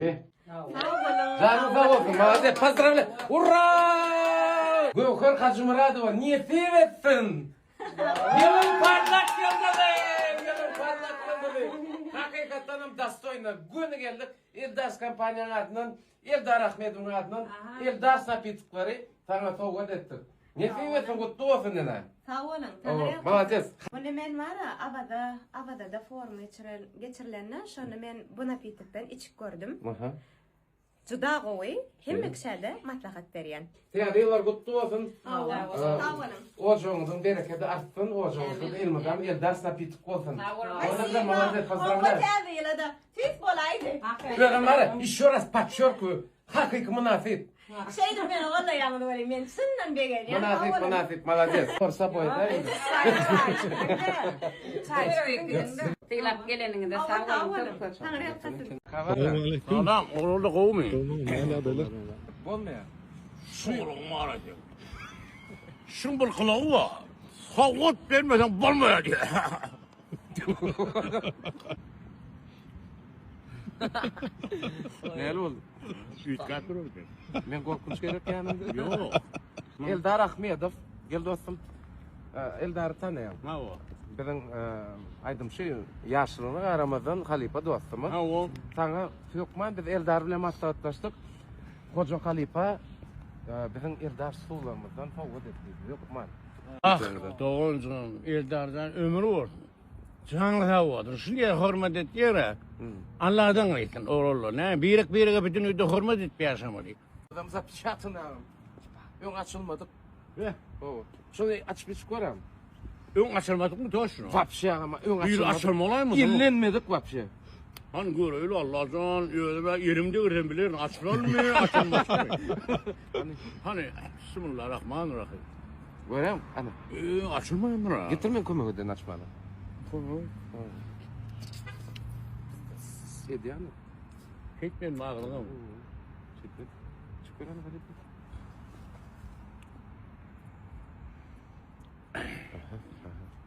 Janyň sag bolsun, malades, pozdrawlýaýu! Urra! Göwher Hajymyradowa nesip etsin! Ýylyň parlak ýyldyzy! Ýylyň parlak ýyldyzy! Hakykatdanam dostoýna, göni geldik. Eldas kompaniýanyň adyndan, Eldar Ahmedowyň adyndan Eldas napitoklary saňa sowgat etdik. Nesip etsin, gutly bolsun ene. Sag boluň. Hawa, malades. Muny men bara Awaza, Awazada forum geçiren, geçirilende şonda men bu napitokdan içip gördüm. Aha. Juda gowy, hemme kişä-de maslahat berýän. Täze ýyllar gutly bolsun. Sag boluň. Ojagyňyzyň berekedi artsyn, ojagyňyzda elmydam Eldas napitok bolsun. Sag boluň. Spasibo, malades, pozdrawlýaýu. Täze ýyla-da tüýs bolaýdy. Özem bara, еще raz podçerkuju, hakyky mynasyp. Şeýdip meni gollaýaňyz welin men çyndan begenýän. Mynasyp, mynasyp, malades. Forsa boýda indi. Çaý içip gidiň-de. Sylap geleniňize sag boluň köp köp. Taňryýalkasyn. Salam, oglanlar gowumy? Bolmaýar. Şuňuň bar eken. Şuň bir gylygy bar. Sowgat bermeseň bolmaýar diýýär. Näli boldy? Üýtgäp durar eken. Men gorkunç gerek ýanymda. Ýok. Eldar Ahmedow, gel dostum. Eldary tanaýaň. Hawa. Biziň aýdymçy ýaşlygyna garamazdan halypa dostumyz. Hawa. Saňa hökman biz Eldar bilen maslahatlaşdyk. Hoja halypa biziň Eldar suwlarymyzdan sowgat etdi hökman. Ah, doganjygym, Eldarjan ömür bolsun. Janyň sag bolsun. Şunday hormat etýär-ä. Alladan gaýtsyn oglanlar. Näme birek-birege bütün öýde hormat edip ýaşamaly. Adam zapçatyn agam. Öň açylmadyk. Be. Hawa. Şony açyp içip görem. Öň açylmadykmy toşno? Wapşe agam, öň Bir açylmadyk. açylmalaymy? Ellenmedik wapşe. Han göreýli Allajan, özüme elim degirsem bilerin açylalmy, açylmasmy. Hany, Bismillahirrahmanirrahim. Görem, ana. Eee, açylmaýandyr ha. Getir men kömek eden açmana. Kömek. Edýän. Şeýtmedim agzyňa. Çekil. Çık görelim hadi.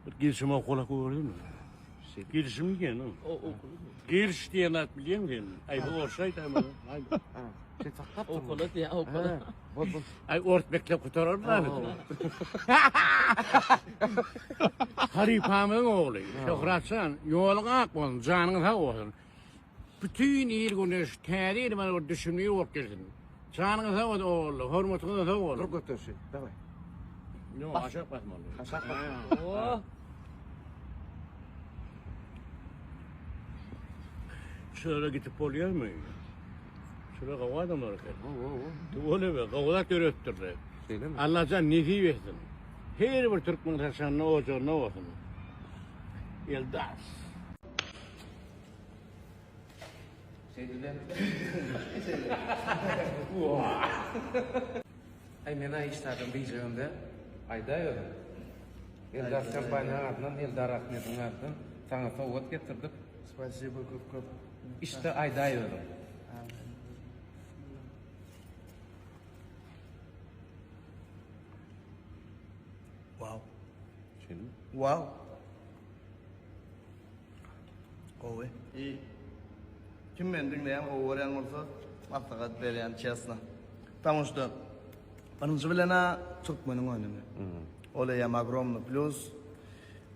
Bir girişim okulak gördün mü? Girişim diýen o. Giriş diýen at bilýäň sen. Aý bu orsa aýdaýma. Şey saklap dur. Okula diýen okula. Bol bol. Aý ort beklep gutarar mı? Halypamyzyň ogly Şöhratjan, ýoluň ak bolsun, janyň sag bolsun. Bütin il güne şu täze ýyl bana bir düşümli bolup gelsin. Janyňyz sag bolsun ogullar, hormatyňyza sag bolun. Dur göter şu. Daway. Ýok, aşak basmaly. Aşak basmaly. Oh. Şöyle gidip bolýarmy? Şöyle gowy adamlar eken. Tüweleme, gowy zat döretdirler. Şeýlemi? Allajan nesip etsin. Her bir türkmen saçagynda ojagynda bolsun. Eldas. Şeýdibem. Aý men-ä hiç zadam diýjegem däl. Aýdaý özüň. Eldar kompaniýaň adyndan Eldar Ahmediň adyndan saňa sowgat getirdik. Spasibo köp köp. Işde aýdaý özüň. Wow. Şeýlemi? Wow. Gowy. I kim meni diňleýän gowy görýän bolsa maslahat berýän çesno. Потому что birinji bilen-ä türkmeniň önümi. Ol eýýäm ogromny plýus.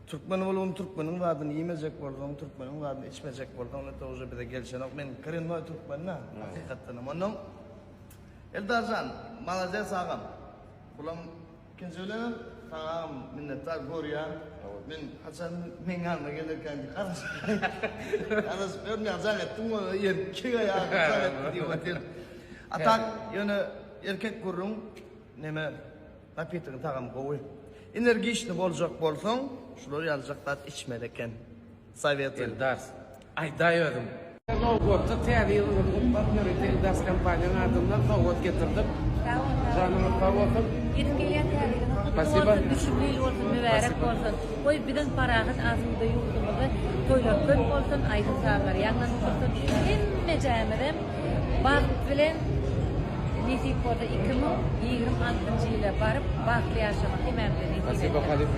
Türkmen bolubam türkmeniň zadyny iýmejek bolsaň, türkmeniň zadyny içmejek bolsaň, это уже bize gelşenok. Men korennoý türkmen-dä, hakykatdanam. Onnoň Eldarjan, malades agam. Bulam Ikinji bilenem saňa minnetdar görýän. Men haçan meň ýanyma gelerkäň diýip garaşyp garaşyp ýörün jaň etdim we erkek aýagy jaň etdi diýip otyryn. A tak ýöne erkek gürrüň neme napitogyň tagamy gowy. Energiçny boljak bolsaň şular ýalyjak zat içmeli eken. Sowetuýu. Eldars. Aýdaý özüň. Nowgotda täze ýylyňyzy gutlap ýörite Eldas kompaniýaň adyndan sowgat getirdik. Sag boluň. Janyňyz sag bolsun. Ýetip gelýän täze ýylyňyz gutly Spasiba. bolsun, düşümli ýyl bolsun, mübärek bolsun. Goý biziň parahat asuda ýurdumyzda toýlar köp bolsun, aýdym-sazlar ýaňlanyp dursun. Hemmejämizem bagt bilen nesip bolsa 2026-njy ýyla baryp bagtly ýaşamak hemmämize nesip Spasiba etsin. halypa.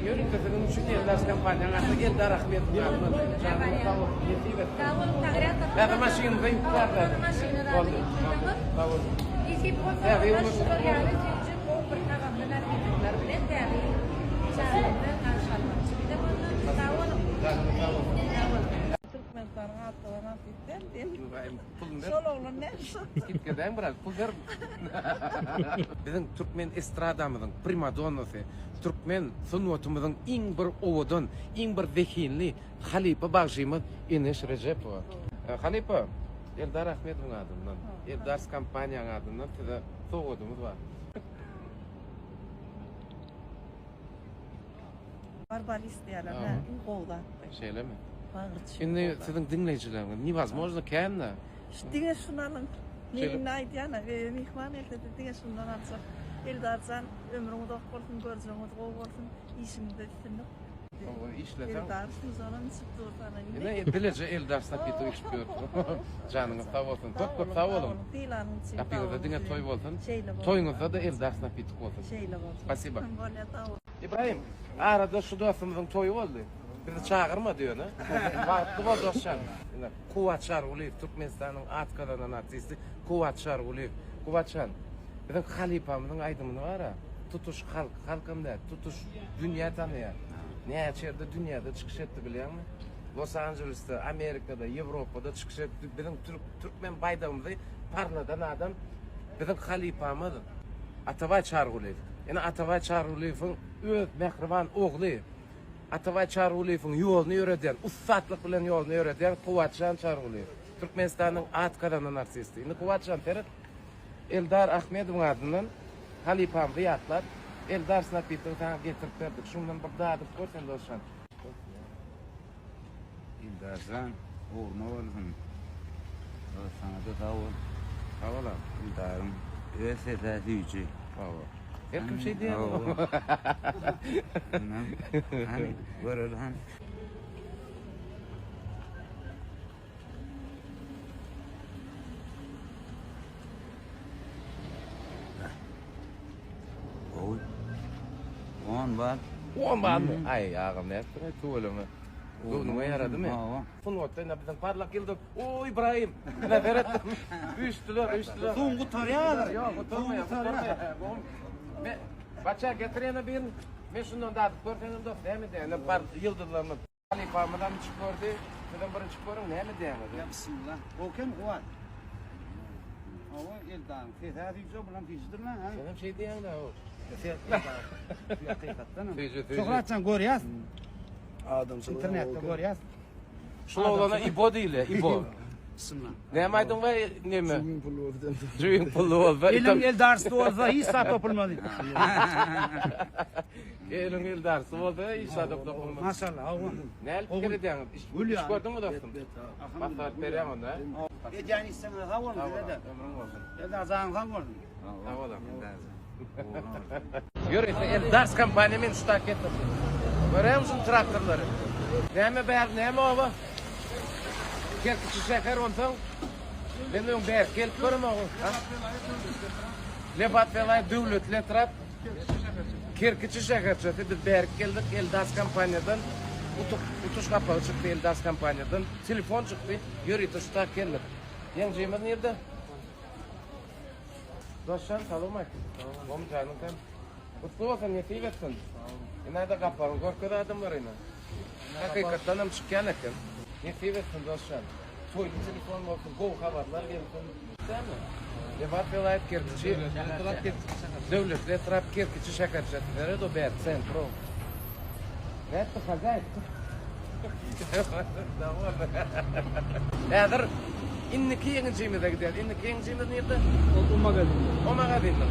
Ýörite siziň üçin Eldars kompaniýanyň adyndan Eldar Ahmedowyň adyndan janyňyz sag bolsun, nesip etsin. Sag boluň, Taňryýalkasyn. Täze maşynyňyza ýük bar zaten. Maşyna zady Boldy. ýük goýsaňyz. Sag boluň. Nesip bolsa, Täze onda ýylyňyz şular gutly ýaly bolsun. süýji, gowy bir tagamly napitoklar bilen täze ýyl çagymyzda garşy almakçy bizem onda. Sag boluň. Janyňyz sag bolsun. Sag boluň. Türkmenistanyň atlanan artist däl diýen. Ybraýym, puluny ber. Şol oglan näme şol? Skidka däň biraz, pul ber. Biziň türkmen estradamyzyň primadonnasy, türkmen sungatymyzyň iň bir owadan, iň bir zehinli halypa bagşymyz Eneş Rejepowa. Halypa, Eldar Ahmedowyň adyndan, Eldars kompaniýaň adyndan size sowgadymyz bar. Barbaris diýýärler, hä, iň gowy zatdy. Şeýlemi? Bagry çüýrük Indi boldy. siziň diňleýjileriňiz, newozmojno kän-dä. Şu diňe şuny alyň. Men Şeýle. indi aýdýan-a, öýe myhman gelse-de diňe şundan aljak. Eldarjan, ömrüň uzak bolsun, görjegiňiz gowy bolsun, işiňizde üstünlik. Gowy işleseň. Eldar şunjanam içip dur sana indi. Ine bileje Eldar sapito içip ýör. Janyňyz sag bolsun. Köp köp sag boluň. Sylanyň üçin sag Gapyňyzda boluň. diňe toý bolsun. Şeýle bolsun. Toýuňyzda-da Eldar napitok bolsun. Şeýle bolsun. Spasiba. Bolýa sag bol. Ibrahim, arada şu dostumyzyň toýy boldy. Bizi çagyrmady ýöne. Bagtly bol dostjan. Ine, Kuwwat Çargulyýew, Türkmenistanyň at gazanan artisti Kuwwat Çargulyýew. Kuwwatjan, biziň halypamyzyň aýdymyny bar-a, tutuş halk, halkam däl, tutuş dünýä tanaýar. Näçe ýerde dünýäde çykyş etdi bilýäňmi? Los Anjelesde, Amerikada, Ýewropada çykyş etdi. Biziň türk, türkmen baýdagymyzy parladan adam biziň halypamyz Atabaý Çargulyýew. Ine Atabaý Çargulyýewiň öz mähriban ogly, Atabaý Çargulyýewiň ýoluny ýöredýän, ussatlyk bilen ýoluny ýöredýän Kuwwatjan Çargulyýew. Türkmenistanyň at gazanan artisti. Indi Kuwwatjan seret, Eldar Ahmedowyň adyndan halypamyzy ýatlap, Eldar Snapitowy saňa getirip berdik. Şundan bir dadyp gör sen dostjan. Ildarjan ugruna bolsun. Dost saňada sag bol. Sag bol agam. Ildaryň öz sesä süýji. Hawa. Her kim şeý diýýär. Hany göreli hany. Gowy. On bal. On balmy? Aý, agam nätdiň-aý tüweleme. Göwnüňe ýaradymy? Hawa. Sungatda ine biziň parlak ýyldyz. O, Ibrahim! Ine seret. Üýşdüler, üýşdüler. Suwuň gutarýar. Ýok, gutarmaýar, gutarmaýar. Men, Baça, getir ýene birini. Men şundan dadyp görseňem dost, näme diýýän? Ine bar ýyldyzlarymyz. Halypamyzam içip gördi. Sizem bir içip görüň, näme diýýäňiz? Ýa bismillah. Gowy eken Kuwat. Hawa, Eldaryň sesi-ä süýji, bulam süýjüdir lan, ha? Senem şeý diýýäň-dä, o. Sen Eldar. Hakykatdanam. Süýji, süýji. Şöhratjan görýäs. Adamçylyk Internetde görýäs. Şul oglana Ibo diýilýär, Ibo. Bismillah. Näme aýdyň we neme? Jübiň pully bolsa. Jübiň pully bolsa. Eliň Eldarsy bolsa hiç zat topulmaz. Eliň Eldarsy bolsa hiç zat topulmaz. Maşallah, hawa. Näl pikir edýäňiz? Iş, iş gördüňmi dostum? Maslahat berýäň onda. Edýän işiňe sag boluň size-de. Ömrüň bolsun. Eldar janyň sag bolsun. Sag bol. Ýörite Eldars kompaniýa meni şu tak getirdi. Görýäňmi şuň traktorlary? Näme bär, näme oba? Kerkiçi şäher onsoň. Men öň bärik gelip göremok. Lebap welaýat Döwletli etrap. Kerkiçi şäherçesi biz bärik geldik Eldas kompaniýadan utuk utuş gapagy çykdy Eldas kompaniýadan telefon çykdy ýörite şu tak geldik. Ýeňjimiz nirde? Dostjan salam aýt. Gowmy janyň sen? Gutly bolsun nesip etsin. Ine-de gapagyny görkez adamlara ine. Hakykatdan hem çykýan eken. Nesip etsin dostjan. Toýly telefon bolsun, gowy habarlar gelsin. Dämi? Lebap welaýat Kerkiçi Döwletli etrap Kerkiçi şäherçesi seret o bäri sentro. Nätdi hazaýt? Häzir indiki ýeňijimize gidýäs. Indiki ýeňijimiz nirde? O magazinde. O magazinde.